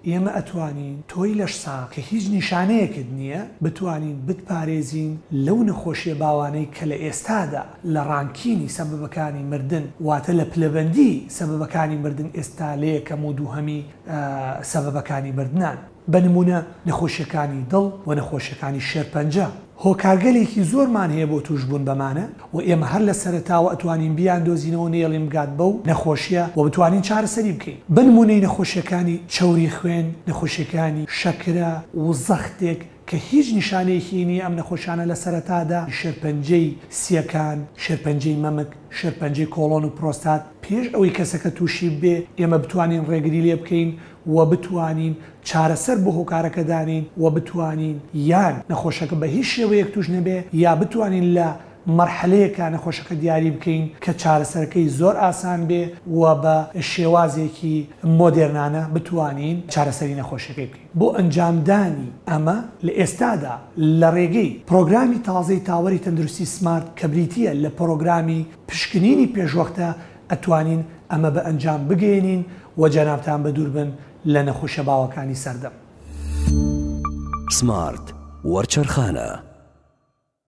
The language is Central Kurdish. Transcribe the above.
ئێمە ئەتوانین تۆی لەشساغ کە هیچ نیشانەیەکت نییە بتوانین بتپارێزین لەو نەخۆشیە باوانەی کە لە ئێستادا لە ڕانکینی سەبەبەکانی مردن واتە لە پلەبەندی سەبەبەکانی مردن ئێستا لە یەکەم و دووهەمی سەبەبەکانی مردنان. بە نموونە نەخۆشیەکانی دڵ و نەخۆشیەکانی شێرپەنجە. هۆکارگەلێکی زۆرمان هەیە بۆ تووشبوون بەمانە و ئێمە هەر لە سەرەتاوە ئەتوانین بیاندۆزینەوە و نەیەڵین بگات بەو نەخۆشیە و بتوانین چارەسەری بکەین. بە نموونەی نەخۆشیەکانی چەوری خوێن، نەخۆشیەکانی شەکرە و زەختێک کە هیچ نیشانەیەکی نییە ئەم نەخۆشیانە لە سەرەتادا، شێرپەنجەی سیەکان، شێرپەنجەی مەمک، شێرپەنجەی کۆڵۆن و پرۆستات، پێش ئەوەی کەسەکە تووشی ببێ ئێمە بتوانین ڕێگری لێ بکەین و بتوانین چارەسەر بۆ هۆکارەکە دانێین و بتوانین یان نەخۆشەکە بە هیچ شێوەیەک توش نەبێ یا بتوانین لە مەرحەلەیەکا نەخۆشەکە دیاری بکەین کە چارەسەرەکەی زۆر ئاسان بێ و بە شێوازێکی مۆدێرنانە بتوانین چارەسەری نەخۆشیەکەی بکەین. بۆ ئەنجامدانی ئەمە لە ئێستادا لە ڕێگەی پرۆگرامی تازەی تاوەری تەندروستی سمارت کە بریتیە لە پرۆگرامی پشکنینی پێشوەختە ئەتوانین ئەمە بە ئەنجام بگەیەنین و جەنابتان بەدوور بن لە نەخۆشیە باوەکانی سەردەم. سمارت وەرچەرخانە.